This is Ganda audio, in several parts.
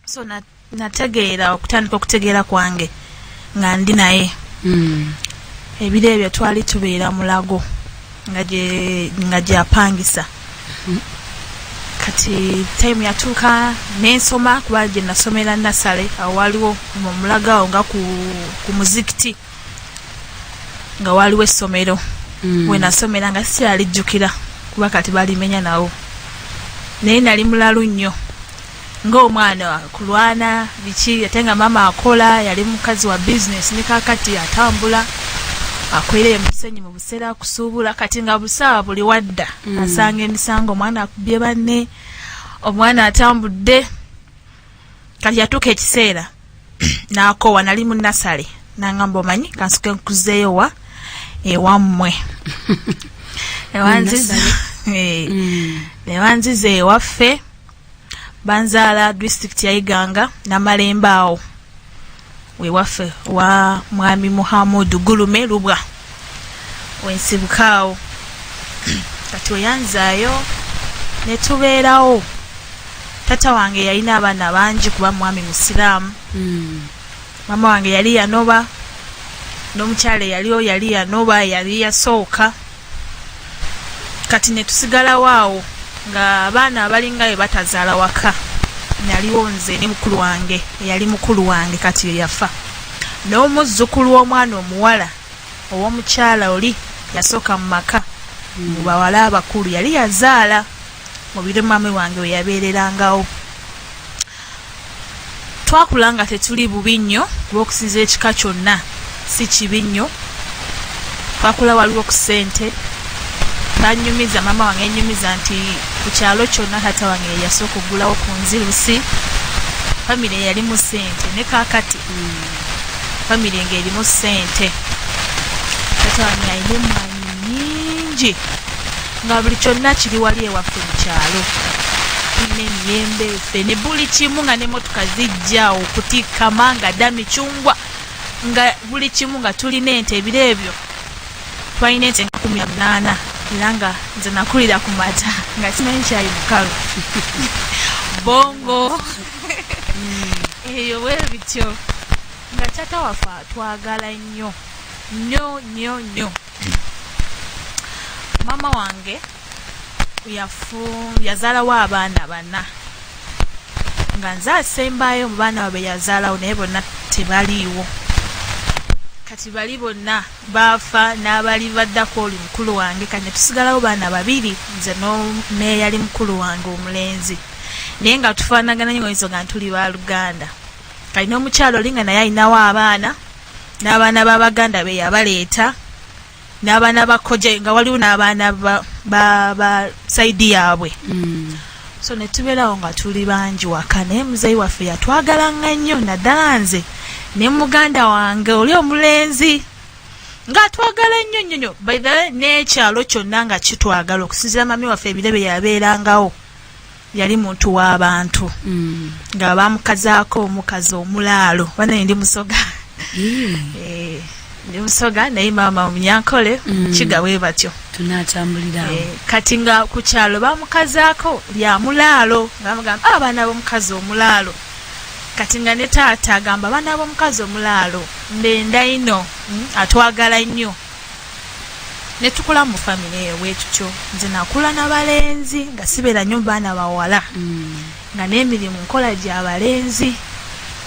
So nategeera okutandika okutegeera kwange nga ndi naye. Ebiro ebyo twali tubeera Mulago nga gyapangisa. Kati time yatuuka nensoma, kuba gye nasomera nasale awo waliwo mu Mulago awo nga ku muzikiti nga waliwo essomero. We nasomera nga sikyalijjukira kuba kati balimenya nawo, naye nali mulalu nnyo ng'omwana kulwana biki, ate nga maama akola, yali mukazi wa bizinesi, ne kakati atambula akwera emusenyi mu buseera kusuubula. Kati nga busaawa buli wadda asanga emisango, omwana akubye banne, omwana atambudde. Kati yatuuka ekiseera n'akoowa, nali mu nasale, nangamba, "Omanyi, kansuke nkuzeeyo wa ewammwe." Newanziza newanziza ewaffe. Banzaala district ya Iganga, Namalembe, awo wewaffe wa Mwami Muhamudu Gulume Lubwa wensibukaawo. Kati weyanzaayo netubeerawo. Tata wange yalina abaana bangi kuba mwami musiraamu. Mama wange yali yanoba n'omukyala eyaliwo yali yanoba, yali yasooka. Kati netusigalawo awo nga abaana abalinga bwe batazaala waka. Naliwo nze ne mukulu wange, eyali mukulu wange kati ye yafa, n'omuzzukulu w'omwana omuwala ow'omukyala oli yasooka mu maka mu bawala abakulu, yali yazaala mu biro mami wange we yabeererangawo. Twakula nga tetuli bubi nnyo, kuba okusinza ekika kyonna si kibi nnyo. Twakula waliwo ku ssente. Banyumiza, maama wange yanyumiza nti ku kyalo kyonna taata wange yeyasooka okugulawo ku nzirusi. Famire yalimu ssente, ne kaakati famire ng'erimu ssente. Taata wange alina emmwanyi nnyingi nga buli kyonna kiri wali ewaffe mu kyalo. Tulina emiyembe ffe ne buli kimu, nga n'emmotoka zijja okutikka manga, micungwa, nga buli kimu, nga tulina ente. Ebiro ebyo twalina ente nga 18, era nga nze nakulira ku mata nga simanyi kyayi mukalu bongo eyo bwe bityo. Nga taata waffe atwagala nnyo nnyo nnyo nnyo. Maama wange yazaalawo abaana bana, nga nze asembayo mu baana babe yazaalawo, naye bonna tebaliiwo kati. Bali bonna baafa n'abali baddako oli mukulu wange. Kati netusigalawo baana babiri, nze neyali mukulu wange omulenzi, naye nga tufaanagana nnyo ensonga ntuli baluganda. Kati n'omukyalo oli nga naye alinawo abaana, n'abaana b'abaganda be yabaleeta, n'abaana ba kojja, nga waliwo n'abaana ba side yaabwe. So ne tubeerawo nga tuli bangi waka, naye muzeeyi waffe yatwagalanga nnyo, naddala nze ne muganda wange oli omulenzi, ng'atwagala nnyo nnyo nnyo. By the way, n'ekyalo kyonna nga kitwagala, okusinziira mami waffe ebiro bye yabeerangawo yali muntu w'abantu. Nga bamukazaako omukazi omulaalo. Banaye ndi Musoga. Eh, ndi Musoga, naye maama Munyankole. Kiga bwe batyo. Tunatambulira awo. Eh, kati nga ku kyalo bamukazaako lya mulaalo, nga bamugamba, "Ah, abaana b'omukazi omulaalo." Kati nga ne taata agamba, "Abaana b'omukazi omulaalo mbenda ino." Atwagala nnyo. Ne tukula mu famire eyo bwe tutyo. Nze nakula n'abalenzi, nga sibeera nnyo mu baana bawala, nga n'emirimu nkola gy'abalenzi.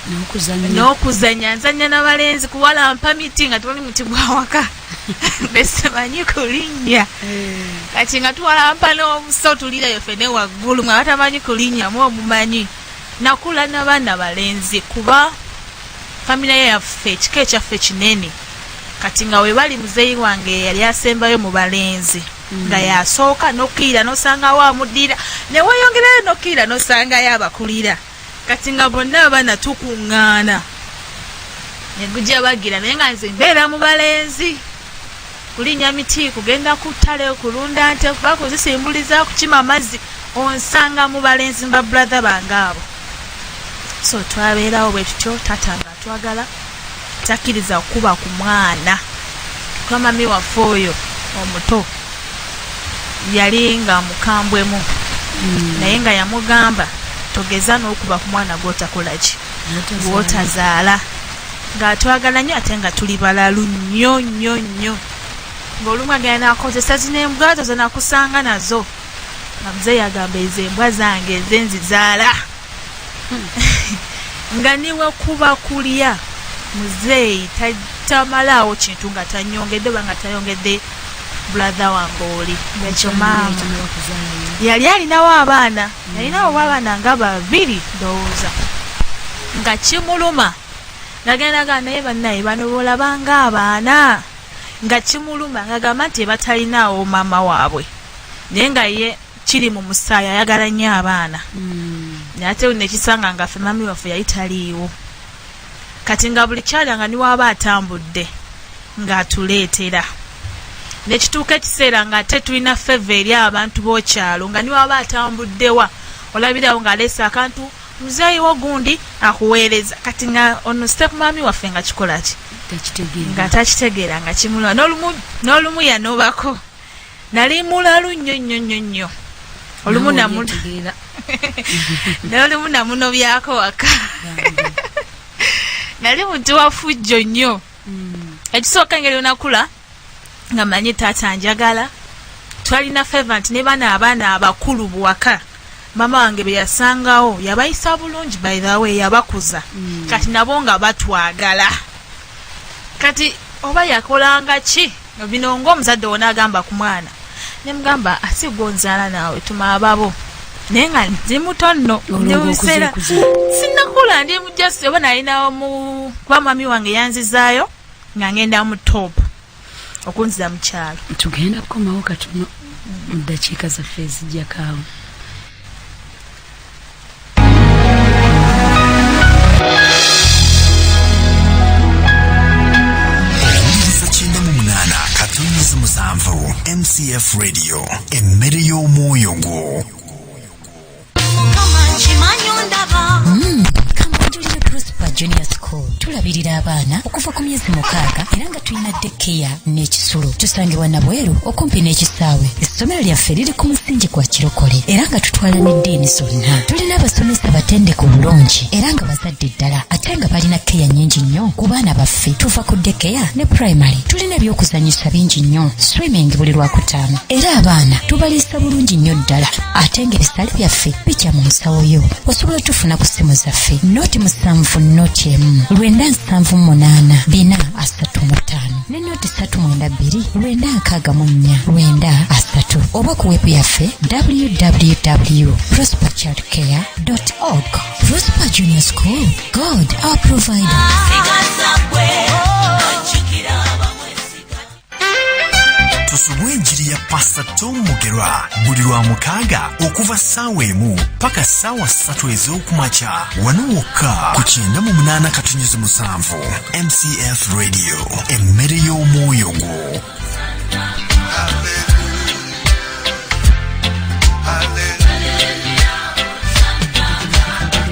N'okuzannya. N'okuzannya nzannya n'abalenzi, kuwalampa miti nga tewali muti gwawaka besimanyi kulinnya. Kati nga tuwalampa n'obuso, tulirayo fene waggulu nga batamanyi kulinnyamu omumanyi. Nakula n'abaana balenzi kuba famire yaffe, ekika ekyaffe kinene. Kati nga we bali muzeeyi wange yali asembayo mu balenzi, nga yasooka n'okkirira n'osangawo amuddira, ne weeyongerayo n'okkirira n'osangayo abakulira. Kati nga bonna abaana tukuŋŋaana ne gujja bagira, naye nga nze mbeera mu balenzi, kulinnya miti, kugenda ku ttale, kulunda nte, kuba kuzisimbuliza, kukima amazzi, onsanga mu balenzi ba brother bange abo. So twabeerawo bwe tutyo. Taata nga atwagala, takkiriza kuba ku mwana, kuba mami waffe oyo omuto yali nga mukambwemu, naye nga yamugamba Togeza n'okuba ku mwana gw'otakola ki, gw'otazaala. Ng'atwagala nnyo, ate nga tuli balalu nnyo nnyo nnyo, ng'olumu agenda nakozesa zino embwa zo zenakusanga nazo, nga muzeeyi agamba, "Ezo embwa zange, nze nzizaala." Nga niwe kuba kulya, muzeeyi tamalaawo kintu nga tanyongedde oba nga tayongedde brother wange oli. Ekyo maama yali alinawo abaana, yalinawo abaana nga babiri ndowooza, nga kimuluma, ngagenda gaa, "Naye bannaye bano bolabanga abaana," nga kimuluma, ngagamba nti batalinaawo maama waabwe, naye nga ye kiri mu musaayi, ayagala nnyo abaana. Naye ate nekisanga nga ffe mami waffe yali taliiwo. Kati nga buli kyalya, nga niwaaba atambudde ng'atuleetera, nekituuka ekiseera ng'ate tulina favour eri abantu b'okyalo, nga niwaaba atambuddewa olabirawo ng'aleese akantu, muzeeyiwo gundi akuweereza. Kati nga ono step mami waffe nga kikola ki, nga takitegeera, nga kimuluma. N'olumu yanobako, nali mulalu nnyo nnyo nnyo nnyo. Olumu n'olumu namunobyako waka. Nali muntu wa fujjo nnyo. Ekisooka, engeri onakula nga manyi taata njagala, twalina favour nti ne bana abaana abakulu buwaka mama wange be yasangawo yabayisa bulungi, by the way yabakuza. Kati nabo nga batwagala. Kati oba yakolanga ki bino, ngaomuzadde wona agamba ku mwana, nemugamba, "Ate gwonzaala naawe, tuma ababo." Naye nga ndi muto nno, ndi mu biseera sinakula, ndi mujasi oba nalinawo mu kuba mami wange yanzizaayo nga ngenda mu top okunziza mu kyalo. Tugenda kukomawo katono mu ddakiika zaffe ezijjako awo. Owuliriza 98.7 MCF Radio, emmere y'omwoyo gwo. Mukama nkimanyi ondaba. Kambanjulire Prosper Junior School. Tulabirira abaana okuva ku myezi 6, era nga tulina daycare n'ekisulo. Tusangibwa Nabweru, okumpi n'ekisaawe. Essomero lyaffe liri ku musingi gwa kirokole, era nga tutwala n'eddiini zonna. Tulina abasomesa batendeke obulungi, era nga bazadde ddala, ate nga balina care nnyingi nnyo ku baana baffe. Tuva ku daycare ne primary. Tulina ebyokuzanyisa bingi nnyo, swimming buli Lwakutaano, era abaana tubaliisa bulungi nnyo ddala, ate ng'ebisale byaffe bijja mu nsawo yo. Osobola tufuna ku ssimu zaffe 070 01 978 435 ne 0 392 964 930, oba ku web yaffe www prosperchildcare org. Prosper Junior School, God our provider. Sigaza gwe ojjukira abamwesiga. Tusubwa enjiri ya Pasita Tom Mugerwa buli lwa mukaaga okuva ssaawa 1 paka ssaawa 3 ez'okumakya, wano wokka ku 98.7 MCF Radio, emmere y'omwoyo gwo.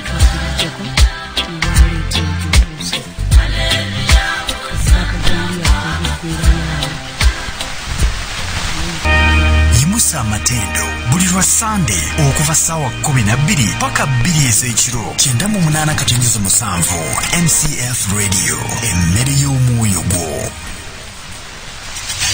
Twagiriddeko olwaleeta egyotuuse akagambi yaffe ebiggwerayo. Yimusa amatendo buli lwa Sande okuva ssaawa 12 paka 2 ez'ekiro, 98.7 MCF Radio, emmere y'omwoyo gwo.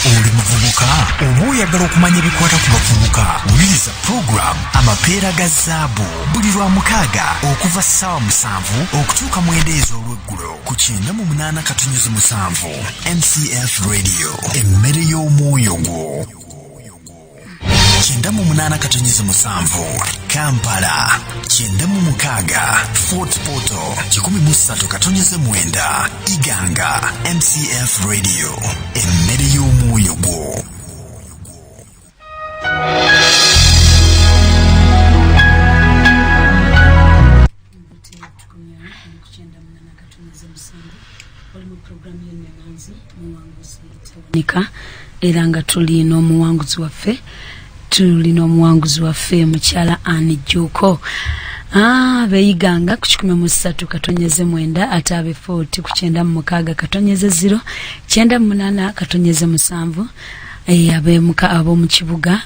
Oli muvubuka oba oyagala okumanya ebikwata ku bavubuka? Wuliriza puroguramu Amapeera ga Zaabu buli lwa mukaaga okuva ssaawa 7 okutuuka 9 ez'olweggulo ku 98.7 MCF Radio, emmere y'omwoyo gwo. 98.7 Kampala, 96 Fort Portal, 103.9 Iganga. MCF Radio, emmere y'omwoyo gwo. Tukomyawo ku 98.7. Oli mu puroguramu y'Enneŋanzi, Muwanguzi Tawanika, era nga tuli n'omuwanguzi waffe, tulina omuwanguzi waffe mukyala Ani Jjuuko. Beeyiganga ku 103.9, ate abe Fort ku 96.0, 98.7. Ab'omu kibuga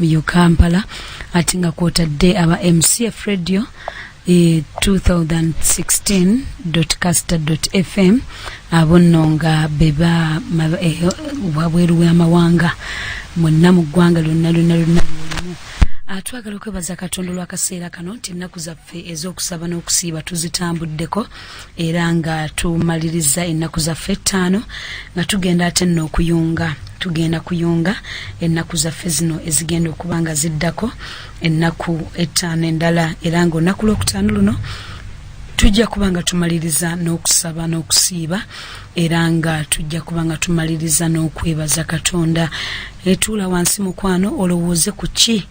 yo Kampala, ate nga kwotadde aba MCF Radio 2016.caster.fm, abo nno nga beba wabweru w'amawanga mwenna mu ggwanga lyonna lyonna lyonna lyolimu. Twagala okwebaza Katonda olw'akaseera kano nti ennaku zaffe ez'okusaba n'okusiiba tuzitambuddeko, era nga tumaliriza ennaku zaffe 5, nga tugenda ate nno okuyunga, tugenda kuyunga ennaku zaffe zino ezigenda okuba nga ziddako ennaku 5 endala, era nga olunaku lwokutaano luno tujja kuba nga tumaliriza n'okusaba n'okusiiba, era nga tujja kuba nga tumaliriza n'okwebaza Katonda. Etuula wansi mukwano, olowooze ku ki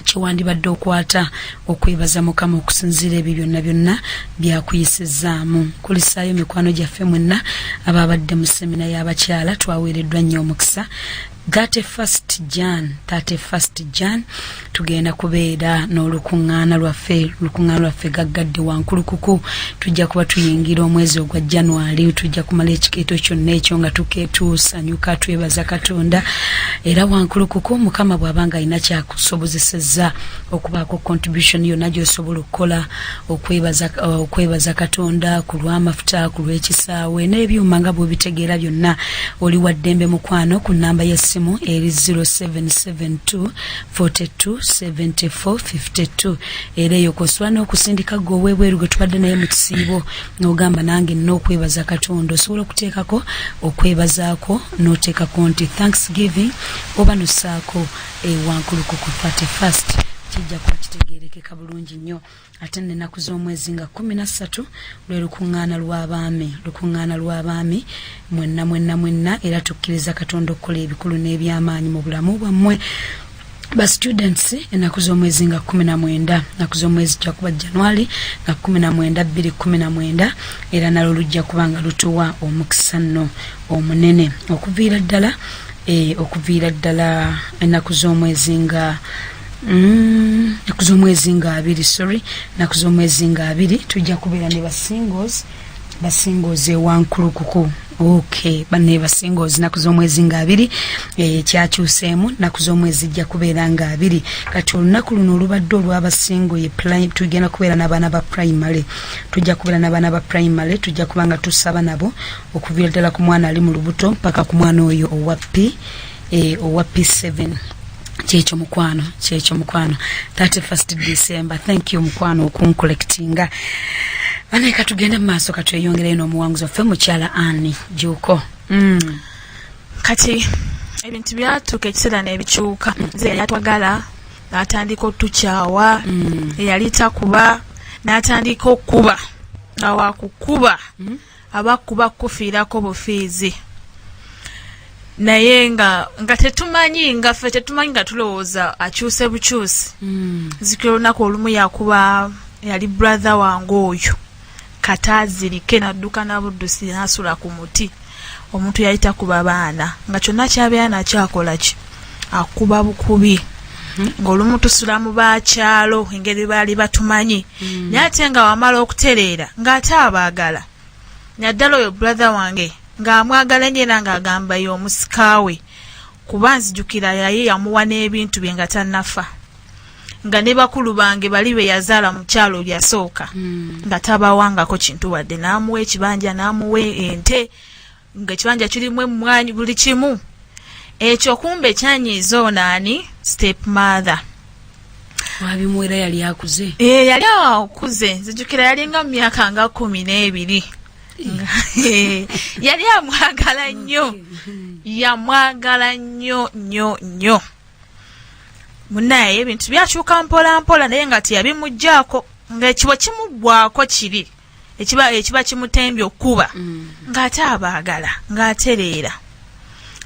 kyewandibadde okwata okwebaza Mukama okusinziira ebyo byonna byonna byakuyisizaamu. Kulisaayo mikwano gyaffe mwenna ababadde mu semina y'abakyala, twaweereddwa nnyo omukisa. 31st Jan, 31st Jan tugenda kubeera n'olukuŋŋaana lwaffe, olukuŋŋaana lwaffe gaggadde Wankulukuku. Tujja kuba tuyingira omwezi ogwa January, tujja kumala ekikeeto kyonna ekyo nga tusanyuka, twebaza Katonda. Era Wankulukuku Mukama bw'aba nga alina kyakusobozesezza okubaako contribution yonna gy'osobola okukola okwebaza Katonda ku lw'amafuta, ku lw'ekisaawe n'ebyuma nga bw'obitegeera byonna, oli wa ddembe mukwano. Ku nnamba y'essimu eri 0772 42 74 52, era eyo kw'osobola n'okusindika gwe ow'ebweru gwe tubadde naye mu kisiibo n'ogamba nange nina okwebaza Katonda. Osobola okuteekako okwebazaako n'oteekako nti thanksgiving oba nossaako Wankulukuku 31st, kijja kuba kitegeerekeka bulungi nnyo. Ate nnenaku z'omwezi nga 13 lwe lukuŋŋaana lw'abaami, lukuŋŋaana lw'abaami mwenna mwenna mwenna, era tukkiriza Katonda okukola ebikulu n'ebyamaanyi mu bulamu bwammwe. Ba students, ennaku z'omwezi nga 19, ennaku z'omwezi jja kuba January nga 19 2019, era nalwo lujja kuba nga lutuwa omukisa nno omunene okuviira ddala okuviira ddala ennaku z'omwezi nga ennaku z'omwezi nga 20, sorry, ennaku z'omwezi nga 20 tujja kubeera ne basingles, basingles ewankulukuku. Okay, banne basingles, ennaku z'omwezi nga 20, kyakyuseemu, ennaku z'omwezi zijja kubeera nga 20. Kati olunaku luno olubadde olw'abasingo ye tugenda kubeera n'abaana ba primary, tujja kubeera n'abaana ba primary, tujja kuba nga tusaba nabo okuviira ddala ku mwana ali mu lubuto mpaka ku mwana oyo owa P owa P7. Kyekyo mukwano, kyekyo mukwano, 31st December. Thank you mukwano okuncollectinga. Bane, katugende mu maaso, katweyongereyo n'omuwanguzi waffe mukyala Ani Juuko. Kati ebintu byatuuka ekiseera n'ebikyuka. Nze yali atwagala n'atandika otukyawa, eyali takuba n'atandika okukuba, nga wakukuba abakuba kufiirako bufiizi, naye nga tetumanyi, nga ffe tetumanyi, nga tulowooza akyuse bukyusi. Nzikira olunaku olumu yakuba yali brother wange oyo kataazirike, nadduka nabuddusi nasula ku muti. Omuntu yali takuba baana, nga kyonna kyabeera nakyakola ki, akuba bukubi, ng'olumu tusula mu bakyalo engeri baali batumanyi. Naye ate nga wamala okutereera ng'ate abaagala, naddala oyo brother wange ng'amwagala nnyo, era ng'agamba ye omusika we, kuba nzijukira yaye yamuwa n'ebintu bye nga tannafa, nga ne bakulu bange bali be yazaala mu kyalo lyasooka nga tabawangako kintu wadde, n'amuwa ekibanja, n'amuwa ente, ng'ekibanja kirimu emmwanyi, buli kimu. Ekyo kumbe kyanyiiza ono ani, step mother. Wabimuwera yali akuze? E, yali akuze. Nzijukira yalinga mu myaka nga 12. Yali amwagala nnyo, yamwagala nnyo nnyo nnyo. Munaye ebintu byakyuka mpola mpola, naye nga teyabimugjaako, ng'ekibo kimuggwako kiri ekiba kimutembye okuba ng'ate abaagala, ng'atereera.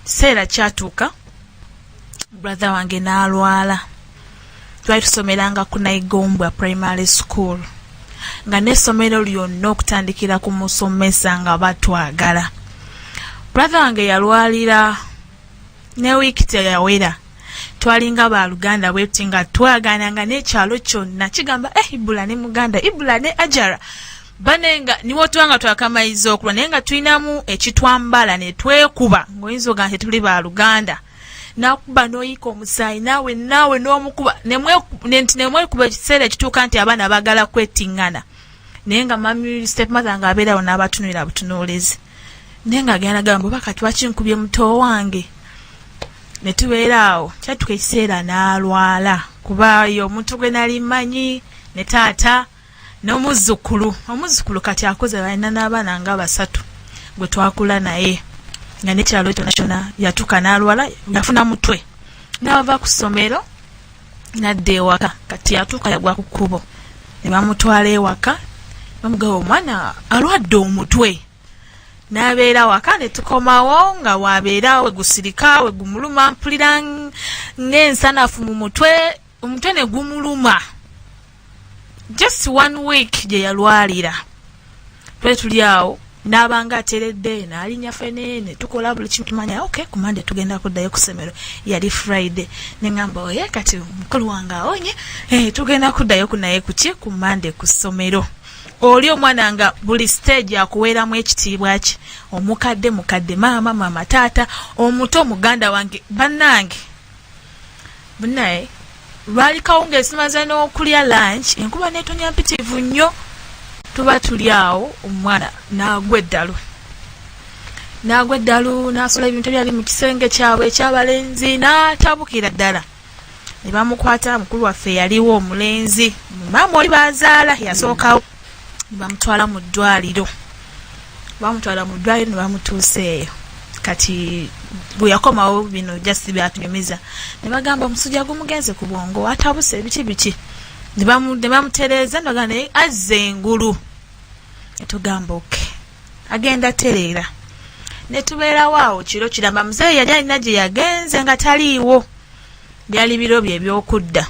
Kiseera kyatuuka brother wange n'alwala. Twali tusomeranga ku Naigombwa Primary School, nga n'essomero lyonna okutandikira ku musomesa nga batwagala. Brother wange yalwalira ne wiiki teyawera. Twalinga baluganda bwetuti, nga twagananga n'ekyalo kyonna kigamba, eh, Ibula ne muganda, Ibula ne Ajara bane, nga niwo tuba nga twakamayiza okulwa, naye nga tulinamu ekitwambala ne twekuba, ng'oyinza oga nti tuli baluganda. Nakuba n'oyiika omusaayi, naawe naawe n'omukuba, nti nemwekuba ekiseera ekituuka nti abaana baagala kwettiŋŋana. Naye nga mami stepmother nga abeerawo n'abatunulira butunuulizi, naye nga agenda gamba, oba kati wakinkubye muto wange. Ne tubeera awo, kyatuuka ekiseera n'alwala, kuba ye omuntu gwe nali mmanyi ne taata n'omuzzukulu. Omuzzukulu kati akuze, balina n'abaana nga basatu gwe twakula naye, nga nekyalo kyonna kyonna. Yatuuka n'alwala, yafuna mutwe, n'ava ku ssomero nadda ewaka. Kati yatuuka yagwa ku kkubo, ne bamutwala ewaka, bamugaba omwana alwadde omutwe. N'abeera waka, ne tukomawo nga wabeera we gusirika, we gumuluma, mpulira ng'ensanafu mu mutwe, omutwe ne gumuluma. Just one week gye yalwalira, twali tuli awo, n'abanga ateredde, n'alinnya fene, ne tukola buli kimu, tumanya ok, ku Mande tugenda kuddayo ku ssomero. Yali Friday, ne ŋŋamba, oye, kati mukulu wange awonye, tugenda kuddayo ku naye kuki, ku Mande ku ssomero. Oli omwana nga buli stage akuweeramu ekitiibwa kye, omukadde mukadde, maama maama, taata omuto muganda wange. Bannange, naye lwali kawungeezi, tumaze n'okulya lunch, enkuba netonya mpitirivu nnyo. Tuba tuli awo, omwana n'agwa eddalu, n'agwa eddalu, n'asola ebintu ebyali mu kisenge kyabwe ekyabalenzi, n'atabukira ddala. Ne bamukwata, mukulu waffe yaliwo omulenzi, maama oli bazaala yasookawo, ne bamutwala mu ddwaliro. Bamutwala mu ddwaliro ne bamutuusa eyo. Kati bwe yakomawo, bino just byatunyumiza, ne bagamba omusujja gumugenze ku bwongo, atabuse, biki biki. Ne bamutereeza, ne bagamba naye azza engulu. Ne tugamba okay, agenda tereera. Ne tubeerawo awo kiro kiramba. Muzeeyi yali alina gye yagenze nga taliiwo, byali biro bye ebyokudda.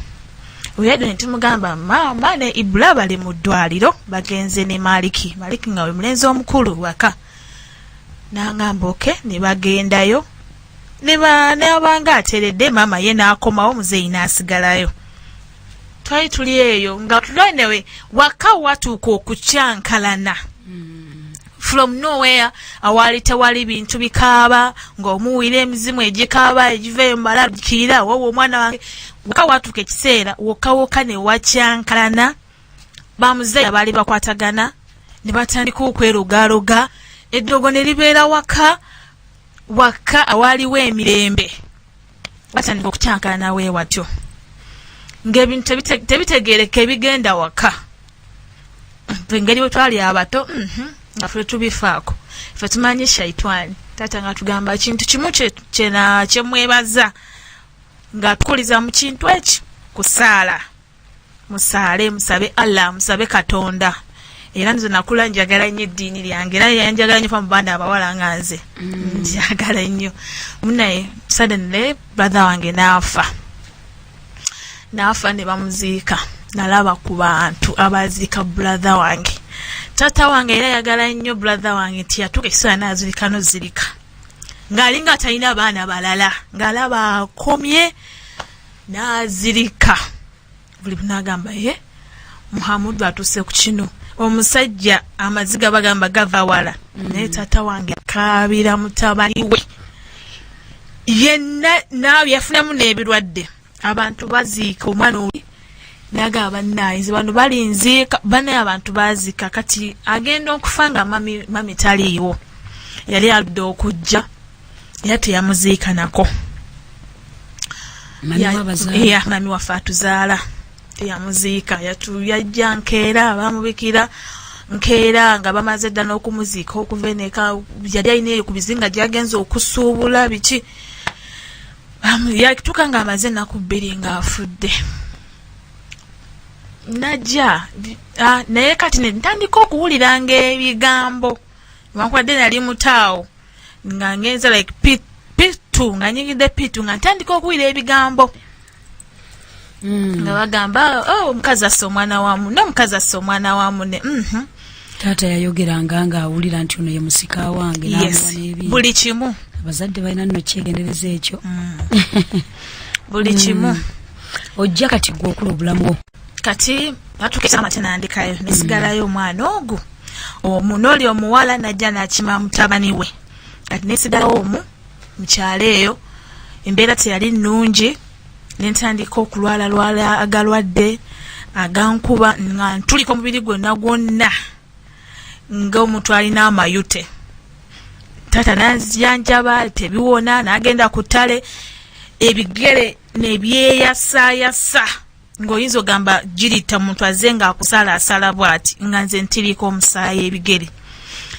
Oyadde ne tumugamba maama ne Ibula bali mu ddwaliro, bagenze ne Maliki, Maliki nga we mulenzi omukulu waka. N'angamba okay, ne bagendayo, ne abanga ateredde. Maama ye n'akomawo, muzeeyi n'asigalayo. Twali tuli eyo nga tulwanewe waka, watuuka okukyankalana from nowhere, awaali tewali bintu bikaaba, ng'omuwira emizimu egikaaba egiva eyo mubala kiira wowe omwana wange. Waka watuuka ekiseera wokka wokka ne wakyankalana. Bamuzeeyi abaali bakwatagana ne batandika okwerogaaroga, eddogo ne libeera waka waka awaaliwo emirembe. Batandika okukyankalana we watyo, ng'ebintu tebitegeereka ebigenda waka. Engeri bwe twali abato, nga ffe tubifaako, ffe tumanyi shaitwani. Taata nga tugamba kintu kimu kyemwebaza nga tukuliza mu kintu eki, kusaala, musaale, musabe Allah, musabe Katonda. Era nze nakula njagala nnyo eddiini lyange, era yanjagala nnyo fa mu baana abawala nga nze njagala nnyo. Munaye suddenly brother wange n'afa, n'afa ne bamuziika. Nalaba ku bantu abaziika brother wange. Taata wange era yagala nnyo brother wange nti yatuuka ekiseera n'azirika nozirika, ng'alinga atalina baana balala, ng'alaba akomye, n'azirika. Buli bunagamba ye Muhamudu atuuse ku kino, omusajja amaziga bagamba gava wala. Naye taata wange akaabira mutabani we yenna, naawe yafunamu n'ebirwadde. Abantu baziika omwana oli, nagamba bannaaye nze bano balinziika, bannaye abantu baziika. Kati agenda okufa nga mami taliiwo, yali aludde okujja, era teyamuziika nako. Mami w'abazaala. Yeah, mami waffe atuzaala teyamuziika. Yajja nkeera, bamubikira nkeera nga bamaze dda n'okumuziika okuva eneka. Yali alina eyo ku bizinga gyagenza okusuubula biki. Yatuuka ng'amaze ennaku 2 ng'afudde. Najja naye kati ne ntandika okuwuliranga ebigambo, newankubadde nali mutaawo nga ngenze like P2, nga nyingidde P2, nga ntandika okuwulira ebigambo nga bagamba, oh, omukazi asse omwana wa munne, omukazi asse omwana wa munne. Taata yayogeranga ng'awulira nti ono ye musika wange, n'amuwa n'ebintu. Buli kimu. Abazadde balina nno kyegendereza ekyo. Buli kimu. Ojja kati gwe okula obulamu bwo. Kati batuuka amate nandikayo, nesigalayo omwana ogwo omu, n'oli omuwala najja nakima mutabani we. Kati nesigalawo omu mukyalo eyo. Embeera teyali nnungi, nentandika okulwalalwala agalwadde agankuba nga ntulika omubiri gwonna gwonna ng'omuntu alina amayute. Taata nanjanjaba tebiwona, n'agenda ku ttale, ebigere nebyeyasayasa ng'oyinza ogamba girita muntu azze ng'akusalaasala bw'ati, nga nze ntirika omusaayi ebigere.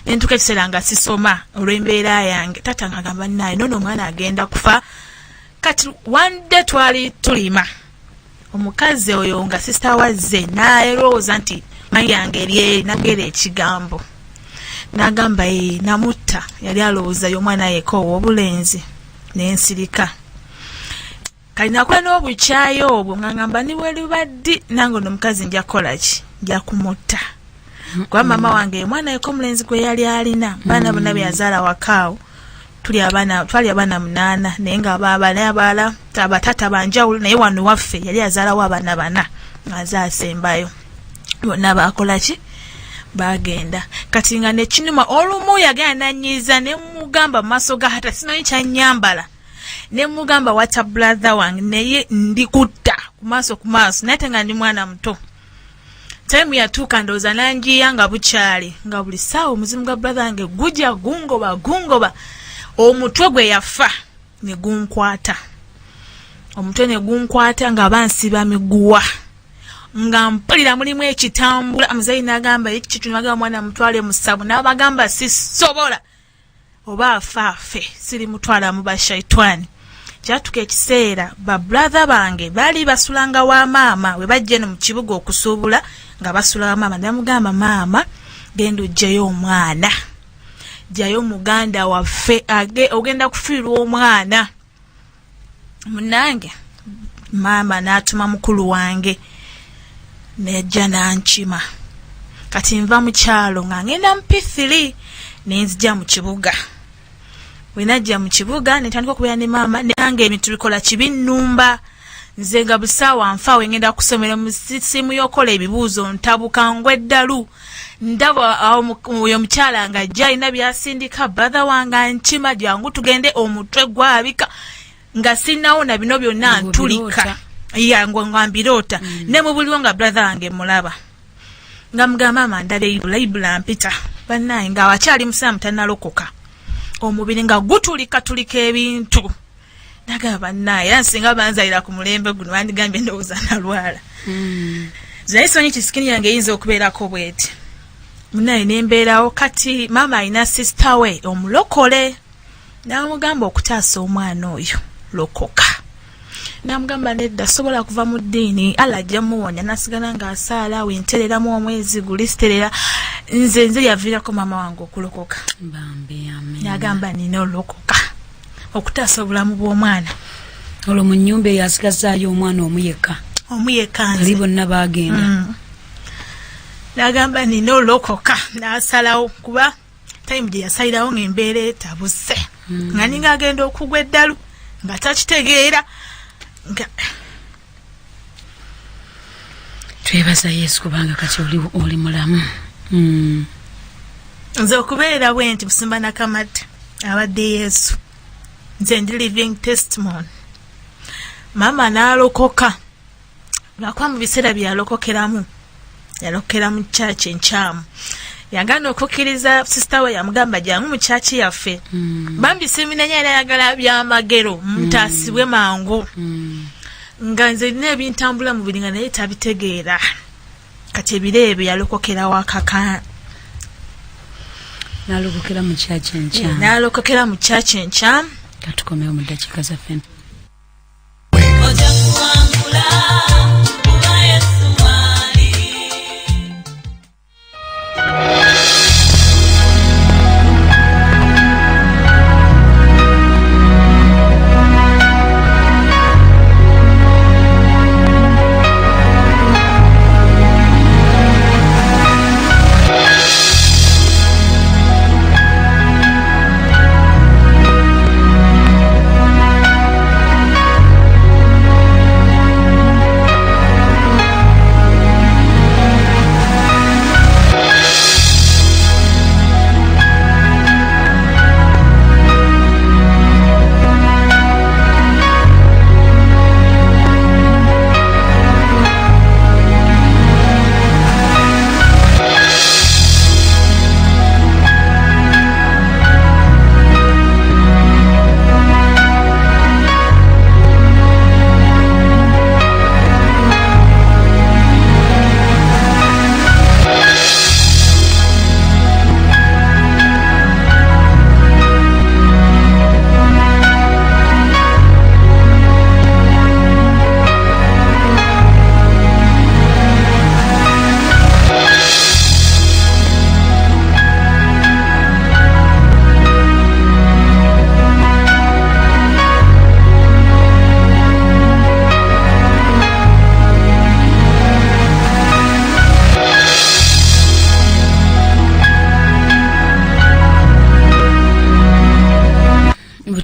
Nentuuka ekiseera nga sisoma olw'embeera yange. Taata ng'agamba naye noono omwana agenda kufa. Kati one day twali tulima, omukazi oyo nga sisita wazze n'alowooza nti manyi yange eryeri, nagera ekigambo n'agamba ye namutta, yali alowooza y'omwana yekka ow'obulenzi. Nensirika. Kali nakola n'obukyayi obwo nga ngamba ni bwe luba ddi nange ono omukazi nja kukola ki, nja kumutta, kuba maama wange omwana yekka omulenzi gwe yali alina, baana bonna be yazaala wakaawo tuli abaana, twali abaana 8, naye nga abalala abatata banjawulo, naye wano waffe yali azaalawo abaana 4 nga nze asembayo. Bonna baakola ki, bagenda. Kati nga nekinuma, olumu yagenda nanyiiza ne mugamba mu maaso ga hata simanyi kyanyambala, ne mugamba wata brother wange naye ndikutta ku maaso ku maaso, naye ate nga ndi mwana muto. Time yatuuka ndowooza nanjiya nga bukyali, nga buli ssaawa omuzimu gwa brother wange gujja gungoba gungoba, omutwe gwe yafa ne gunkwata, omutwe ne gunkwata nga bansiba miguwa, nga mpulira mulimu ekitambula. Muzeeyi n'agamba ekitunagamba mwana mutwale mu ssabo, n'abagamba sisobola, oba afa afe, sirimutwala mu bashaitwani. Kyatuka ekiseera ba brother bange baali basulanga wa maama, we bajja eno mu kibuga okusuubula nga basula wa maama. Namugamba maama genda oggyeyo omwana, ggyayo muganda waffe, ogenda kufiirwa omwana. Munnange maama n'atuma mukulu wange nejja n'ankima. Kati nva mu kyalo nga ngenda mu P3 nenzija mu kibuga. Bwe najja mu kibuga ne ntandika okubeera ne maama, nange ebintu bikola kibi nnumba. Nze nga busaawa nfa we ngenda kusomera mu simu y'okola ebibuuzo ntabuka ngwa eddalu. Ndaba oyo omukyala nga ajja alina by'asindika, brother wange ankima jangu tugende, omutwe gwabika nga sinnawona bino byonna ntulika. Ya nga mbiroota. Ne mu buliwo nga brother wange mulaba. Nga mugamba maama ndabye Ibula, Ibula mpita. Bannange nga awakyali musiraamu tannalokoka. Omubiri nga gutulikatulika ebintu. Nagamba bannange era nsinga banzalira ku mulembe guno bandigambye ndowooza nalwala. Naye simanyi ki sikini yange eyinza okubeerako bw'eti. Munnaye ne mbeerawo. Kati maama alina sisita we omulokole, n'amugamba okutaasa omwana oyo lokoka. N'amugamba nedda sobola kuva mu ddiini, Allah ajja muwonya. N'asigala ng'asaala, wentereramu omwezi guli siterera. Nze nze yaviirako maama wange okulokoka. N'agamba nina olokoka okutaasa obulamu bw'omwana. Olwo mu nnyumba eyo asigazaayo omwana omu yekka. Omu yekka nze. Ali bonna baagenda. N'agamba nina olokoka, n'asalawo kuba time gye yasalirawo ng'embeera etabuse. Nga ninga agenda okugwa eddalu nga takitegeera. Nga twebaza Yesu kubanga kati oli mulamu. Nze okubeera bwe nti Busumba Nakamate abadde Yesu. Nze ndi living testimony. Maama n'alokoka. Lwakuba mu biseera bye yalokokeramu, yalokokera mu church enkyamu. Yagaana okukkiriza sisita we yamugamba jangu mu church yaffe. Bambi siminenya era ayagala byamagero mutaasibwe mangu. Nga nze nina ebintambula mubiri nga naye tabitegeera. Kati ebiro ebyo yalokokera wakaka. N'alokokera mu church enkyamu. N'alokokera mu church enkyamu. Katukomewo mu ddakiika zaffe. Ojja kuwangula kuba Yesu wali.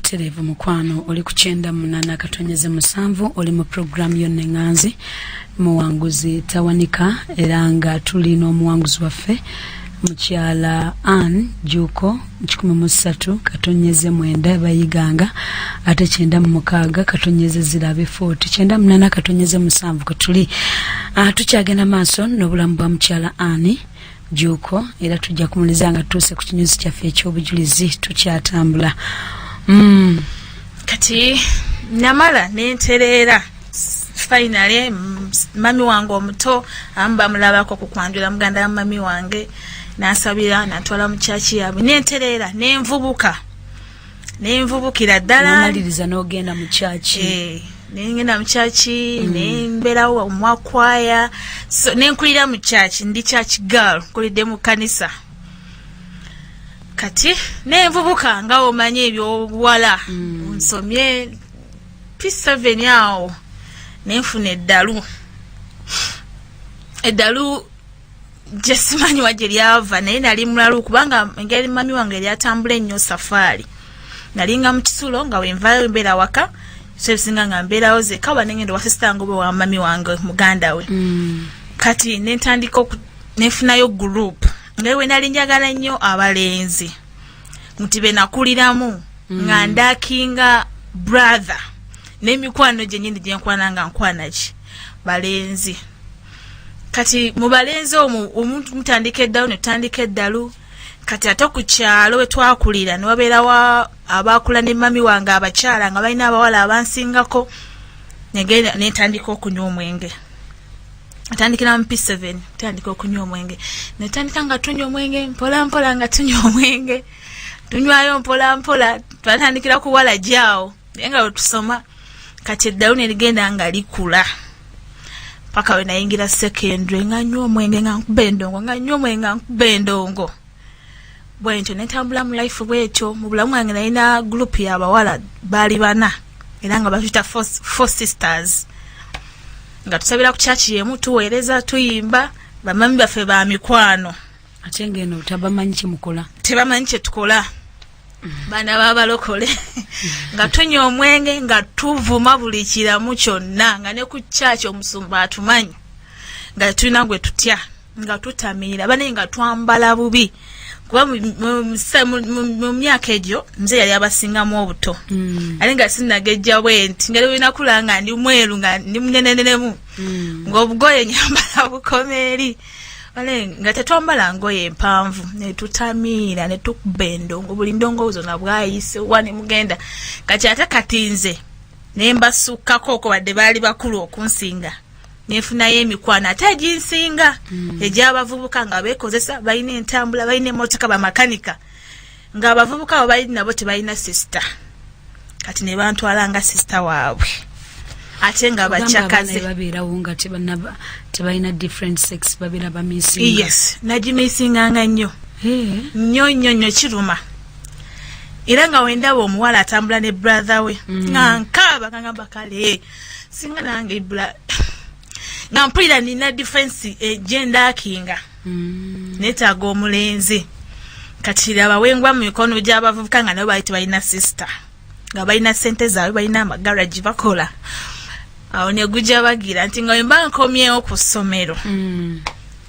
Butereevu mukwano, oli ku 98.7, oli mu puroguramu yonna eŋŋanzi Muwanguzi Tawanika, era nga tuli n'omuwanguzi waffe mukyala Ann Juuko, 103.9 bayiganga, ate 96.0 40 98.7 kwe tuli. Tukyagenda maaso n'obulamu bwa mukyala Ann Juuko, era tujja kumuliza nga tutuuse ku kinyuzi kyaffe ekyobujulizi. Tukyatambula. Kati namala nentereera finally. Mami wange omuto abamu bamulabako ku kwanjula muganda wa mami wange, nansabira, nantwala mu kyaki yaabwe, nentereera, nenvubuka, nenvubukira ddala. Nomaliriza n'ogenda mu kyaki. Eh, nengenda mu kyaki, nembeerawo omwakwaya, so nenkulira mu kyaki, ndi church girl, nkulidde mu kanisa. Kati nenvubuka nga omanyi ebyobuwala, nsomye P7 awo nenfuna eddalu. Eddalu gyesimanyi wa gye lyava, naye nali mulalu kubanga engeri mami wange eryatambula ennyo safaari, nalinga mu kisulo nga wenvayo mbeera waka, so ebisinga nga mbeerawo zeka oba nengenda wa sister wange oba wa mami wange muganda we. Kati nentandika nenfunayo group nga we nali njagala nnyo abalenzi nti be nakuliramu, nga ndakinga brother n'emikwano gyenyini gyenkwana nga nkwana ki balenzi. Kati mu balenzi omwo omuntu mutandika eddalu, netutandika eddalu. Kati ate ku kyalo we twakulira ne wabeerawo abaakula ne mami wange abakyala nga balina abawala abansingako, negenda nentandika okunywa omwenge. Atandikira mu P7, tandika okunywa omwenge, netandika nga tunywa omwenge mpola mpola, nga tunywa omwenge, tunywayo mpola mpola. Twatandikira kuwala gyawo, naye nga wetusoma. Kati eddalu nerigenda nga likula paka we nayingira secondary, nga nywa omwenge, nga nkuba endongo, nga nywa omwenge, nga nkuba endongo bwentyo, nentambula mu life bwetyo. Mu bulamu bwange nalina group y'abawala, baali bana, era nga batuyita four sisters, nga tusabira ku kyaki yemu, tuweereza, tuyimba, bamami baffe ba mikwano. Ate ngeno tabamanyi kyemukola. Tebamanyi kyetukola, baana babalokole, nga tunywa omwenge, nga tuvuma buli kiramu kyonna, nga ne ku kyaki omusumba atumanyi, nga tulina gwe tutya, nga tutamiira banaye, nga twambala bubi, kuba mu myaka egyo nze yali abasingamu obuto, ate nga sinagejja bwe nti, nga lwenakula nga ndi mweru, nga ndi munenenenemu, ng'obugoye nyambala bukoma eri. Wale nga tetwambala ngoye empanvu, netutamiira, netukuba endongo, buli ndongo zonna bwayise wa ne mugenda. Kati ate kati nze nembasukkako okwo, wadde baali bakulu okunsinga, nefunayo emikwano ate eginsinga egy'abavubuka, nga beekozesa, balina entambula, balina emmotoka, bamakanika, ng'abavubuka abo bali nabo tebalina sister. Kati ne bantwala nga sister waabwe, ate nga bakyakaze. Babeerawo nga tebalina different sex, babeera bamisinga. Yes, nagimisinganga nnyo nnyo nnyo nnyo, kiruma. Era nga wendaba omuwala atambula ne brother we, nga nkaaba, nga ngamba kale singa nange bla, nga mpulira nina difference gyendakinga, neetaaga omulenzi. Kati laba wengwa mu mikono gy'abavubuka nga nabo bali tebalina sister, nga balina sente zaabwe, balina amagaragi bakola. Awo ne gujja bagira nti nga wemba nkomyewo ku ssomero,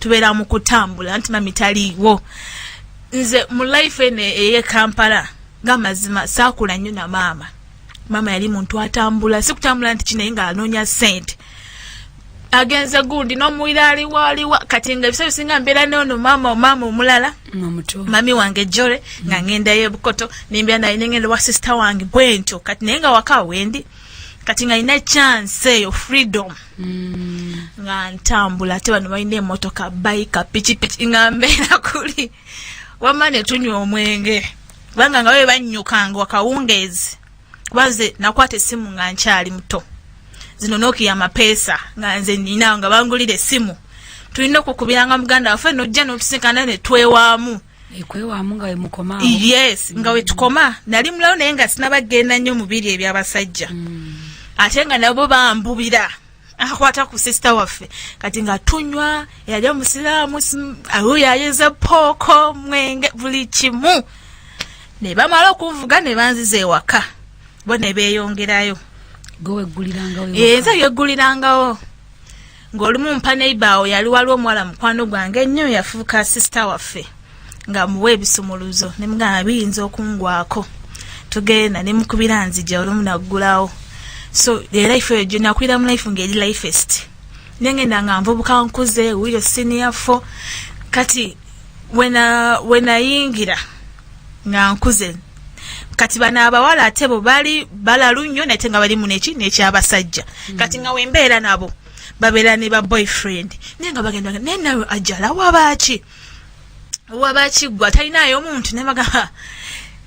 tubeera mu kutambula nti mami taliiwo. Nze mu life eno ey'e Kampala, ng'amazima saakula nnyo na maama. Maama yali muntu atambula, si kutambula nti kinaye ng'anoonya ssente, agenze gundi n'omuwira aliwa aliwa. Kati nga ebiseera bisinga mbeera noono maama, maama omulala, omuto. Mami wange Jore, nga ngendayo ebukoto, nembeera naye, nengenda wa sister wange bwentyo. Kati naye nga waka wendi, kati nga nina chance eyo, freedom, nga ntambula. Ate bano balina emotoka, bayika, pikipiki, nga mbeera kuli wamma ne tunywa omwenge, kubanga nga babe bannyukanga wakawungeezi, kuba nze nakwata essimu nga nkyali muto, zino Nokia amapeesa, nga nze nina, nga bangulira essimu, tulina okukubiranga muganda waffe, nojja notusinkana ne twewaamu. Ekwewaamu nga wemukomaawo. Yes, nga wetukoma. Nali mulawo, naye nga sinabagenda nnyo mubiri ebyabasajja, ate nga nabo bambubira akwata ku sister waffe. Kati nga tunywa, yali omusiraamu, oyo ayeza pooko, mwenge, buli kimu. Ne bamala okunvuga ne banziza ewaka. Bo ne beeyongerayo. Gwe weggulirangawo? Nze yeggulirangawo. Ng'olumu mpa neighbor awo, yali waliwo omuwala mukwano gwange ennyo, yafuuka sister waffe, nga muwa ebisumuluzo, ne mugamba biyinza okungwako, tugenda ne mukubira nzija, olumu naggulawo. So era life eyo gye nakulira mu life ng'eri lifest, nengenda nga nvubuka, nkuze wiyo senior four. Kati wenayingira nga nkuze, kati bano abawala ate bo bali balalu nnyo, nate nga bali muneki nekyabasajja. Kati nga wembeera nabo babeera ne ba boyfriend, naye nga bagenda, naye nawe ajala wabaaki, wabaaki gwe atalinayo omuntu? Ne bagamba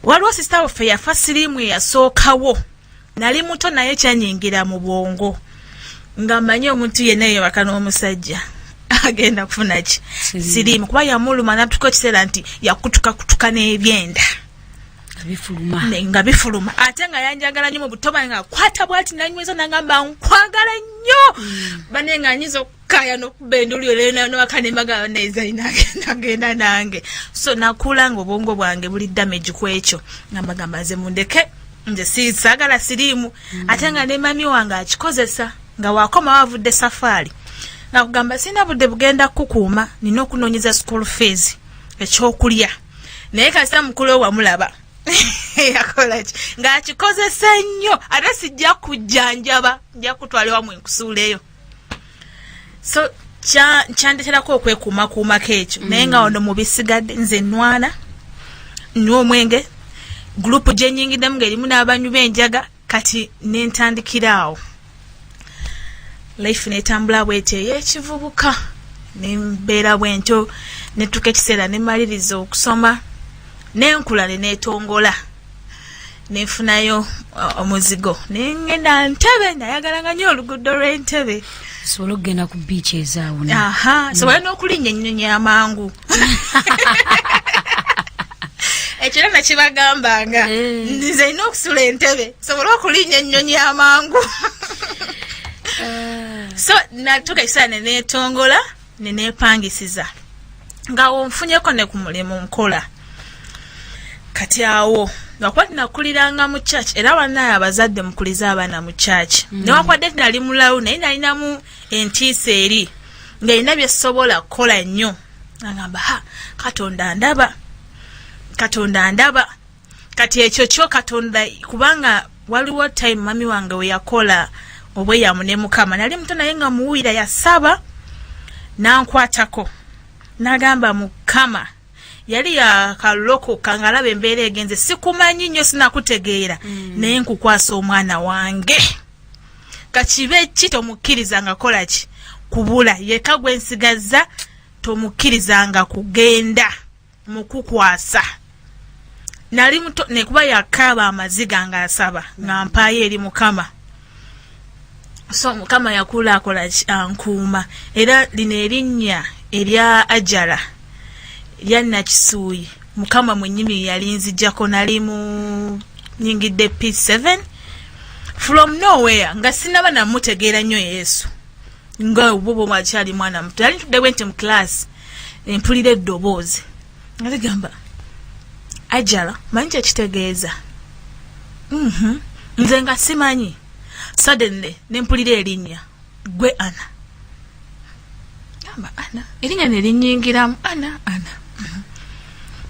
waliwo sister waffe yafa siriimu eyasookawo. Nali muto, naye kyanyingira mu bwongo nga mmanyi omuntu yenna yebaka n'omusajja agenda kufuna ki? Siriimu. Siriimu, kuba yamuluma natuka ekiseera nti yakutukakutuka n'ebyenda bifuluma. Nga bifuluma, ate nga yanjagala nnyo mu buto bwange, nga akwata bwati nanyweza, nagamba nkwagala nnyo. Bane nga nyiza okukaya n'okuba endulu nowaka nembaga nagenda nange. So nakula nga obwongo bwange buli damage ku ekyo, nga mbagamba nze mundeke, nze saagala siriimu. Ate nga ne mami wange akikozesa, nga wakomawo avudde safaari, nga kugamba sirina budde bugenda kukuuma, nina okunoonyeza school fees, ekyokulya. Naye kasita mukulu we wamulaba yakola ki, ng'akikozesa nnyo, ate sijja kujjanjaba, nja kutwala ewamwe nkusuuleyo. So kyandeterako okwekuumakuumako ekyo. Naye nga wano mu bisigadde nze nwana, nywa omwenge, group gye nyingiddemu ng'erimu n'abanywi b'enjaga. Kati nentandikira awo life netambula bwetyo ey'ekivubuka, nembeera bwentyo, netuuka ekiseera nemaliriza okusoma, nenkula neneetongola, nenfunayo omuzigo, nengenda Ntebe. Nayagalanga nnyo oluguudo lw'Entebe. Osobola okugenda ku beach ezaawuna. Aha, sobole n'okulinnya ennyonyi amangu. Ekyo era nakibagambanga. Nze nina okusula Entebe sobole okulinnya ennyonyi amangu. So natuuka ekiseera neneetongola, neneepangisiza, nga onfunyeko ne ku mulimu nkola. Kati awo lwakuba tinakuliranga mu church, era bannaye abazadde mukulize abaana mu church. Newankubadde tinali mulalu, naye nalinamu entiisa eri ng'erina byesobola kukola nnyo. Agamba, ha, Katonda ndaba, Katonda ndaba. Kati ekyo kyo Katonda, kubanga waliwo time mami wange we yakola obweyamu ne Mukama. Nali muto, naye nga muwulira yasaba nankwatako, nagamba Mukama yali yakalokoka, ng'alaba embeera egenze, sikumanyi nnyo, sinakutegeera, naye nkukwasa omwana wange, kakibe ki tomukkirizanga kola ki kubula, yeka gwe nsigazza, tomukkirizanga kugenda mukukwasa. Nali muto, nekuba yakaaba amaziga ng'asaba nga mpaayo eri Mukama. So Mukama yakula akola ki, ankuuma. Era lino erinnya erya Ajala, erya Nakisuuyi, Mukama mwennyini yali nzijjako. Nali mu nyingidde P7, from nowhere, nga sinaba namutegeera nnyo Yesu, nga obubo bwakyali mwana muto. Yali ntudde bwe nti mu class, empulira eddoboozi nga ligamba Ajala. Manyi kyekitegeeza? Nze nga simanyi. Suddenly nempulira erinnya, gwe Ana. Gamba Ana, erinnya nerinyingiramu, Ana, Ana.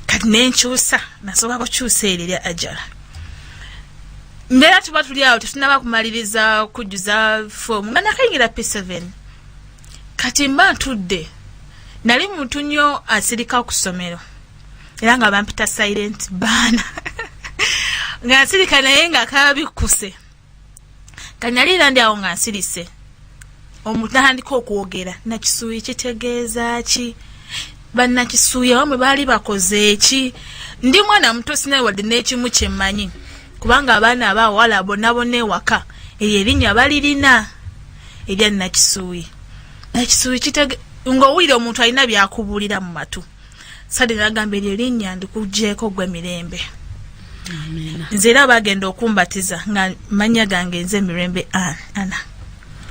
Kati nenkyusa, nasooka kukyusa eryo erya Ajala. Mbeera tuba tuli awo, tetunaba kumaliriza kujjuza foomu, nga nakayingira P7. Kati mba ntudde, nali muntu nnyo asirika ku ssomero, era nga bampita silent baana, nga nsirika naye nga kabikkuse. Kati nali era ndi awo nga nsirise, omuntu natandika okwogera, Nakisuuyi kitegeeza ki? Bannakisuuyi abamwe baali bakoze eki? Ndi mwana muto, sinaye wadde n'ekimu kyemmanyi, kubanga abaana abawala bonna bonna ewaka eryo erinnya balirina erya Nakisuuyi. Nakisuuyi kitege ng'owulira omuntu alina byakubuulira mu matu. Sade nagamba, eryo erinnya ndikugyeko gwe Mirembe. Nze era bagenda okumbatiza nga mannya gange nze Mirembe Ana.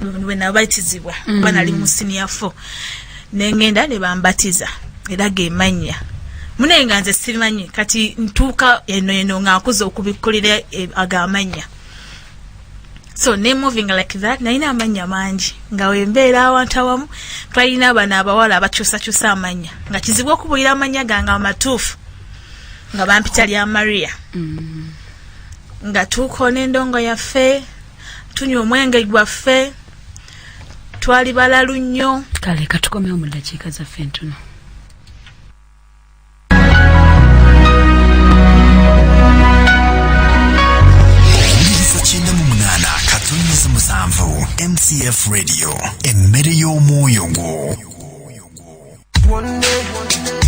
Bwe nabatizibwa, kuba nali mu senior four, nengenda ne bambatiza, era ge mannya munaye nga nze simanyi. Kati ntuuka eno eno nga nkuze okubikkulira ago amannya. So ne moving like that, nalina amannya mangi nga wembeera awantu awamu. Twalina bano abawala abakyusakyusa amannya, nga kizibu okubulira amannya gange amatuufu, nga bampita lya Maria. Nga tuukoona endongo yaffe, tunywa omwenge gwaffe, twali balalu nnyo. Kale katukomewo mu ddakiika zaffe ntono. Owuliriza 98.7 MCF Radio, emmere y'omwoyo gwo.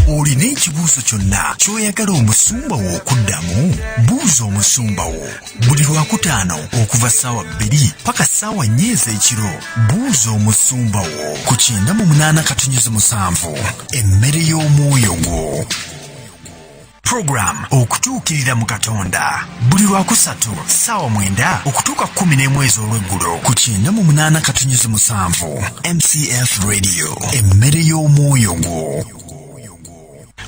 Olina ekibuuzo kyonna ky'oyagala omusumba wo okuddamu? Buuza omusumba wo buli Lwakutaano okuva ssaawa 2 paka ssaawa 4 ez'ekiro. Buuza omusumba wo ku 98.7, emmere y'omwoyo gwo. Program Okutuukirira mu Katonda, buli Lwakusatu ssaawa 9 okutuuka 11 ez'olweggulo ku 98.7 MCF Radio, emmere y'omwoyo gwo.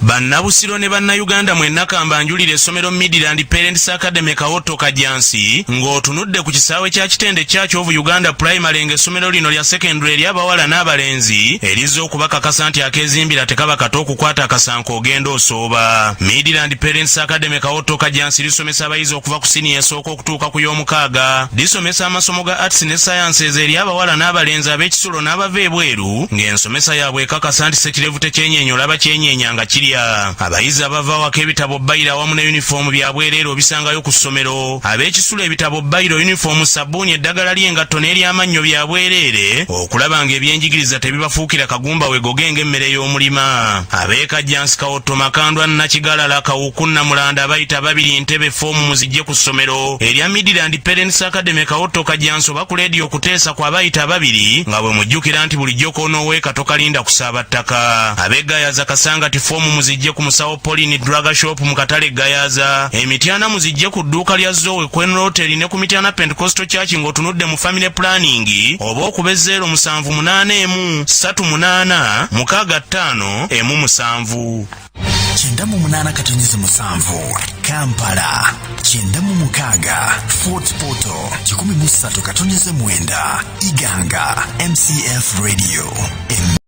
Bannabusiro ne Bannayuganda mwenna, kambanjulira essomero Midland Parents Academy, Kawotto Kajjansi, ng'otunudde ku kisaawe kya Kitende Church of Uganda Primary, ng'essomero lino lya secondary eri abawala n'abalenzi, erizza okubakakasa nti akeezimbira tekaba kato, okukwata akasanko ogenda osooba. Midland Parents Academy Kawotto Kajjansi lisomesa abayizi okuva ku siniya esooka okutuuka ku y'omukaaga. Lisomesa amasomo ga arts ne sciences eri abawala n'abalenzi, ab'ekisulo n'abava ebweru, ng'ensomesa yaabwe ekakasa nti sekirevu tekyenyeenya, olaba kyenyeenya nga kirya. Abayizi abava waka, ebitabo, bbayiro awamu ne yunifoomu bya bwereere, obisangayo ku ssomero. Ab'ekisulo, ebitabo, bbayiro, yunifoomu, sabbuuni, eddagala ly'engatto n'eryamannyo bya bwereere, okulaba ng'ebyenjigiriza tebibafuukira kagumba wegoge ng'emmere y'omulima. Ab'ekajjansi, Kawotto, Makandwa, Nakigalala, Kawuku, Namulanda, abayita babiri Ntebe, foomu muzijje ku ssomero erya Midland Parents Academy Kawotto Kajjansi, oba ku leediyo Okuteesa ku abayita ababiri, nga bwe mujjukira nti bulijjo k'onooweeka tokalinda kusaaba ttaka. Ab'eggayaza, Kasangati, foomu muzijje ku musawo Pauline Drug Shop mu katale Gayaza. Emityana, muzijje ku dduuka lya Zowe Kwenroteri ne ku Mityana Pentecostal Church ng'otunudde mu family planning, oba okuba 0781 38 65 17. 98.7 Kampala, 96 Fort Portal, 103.9 Iganga. MCF Radio, emmere.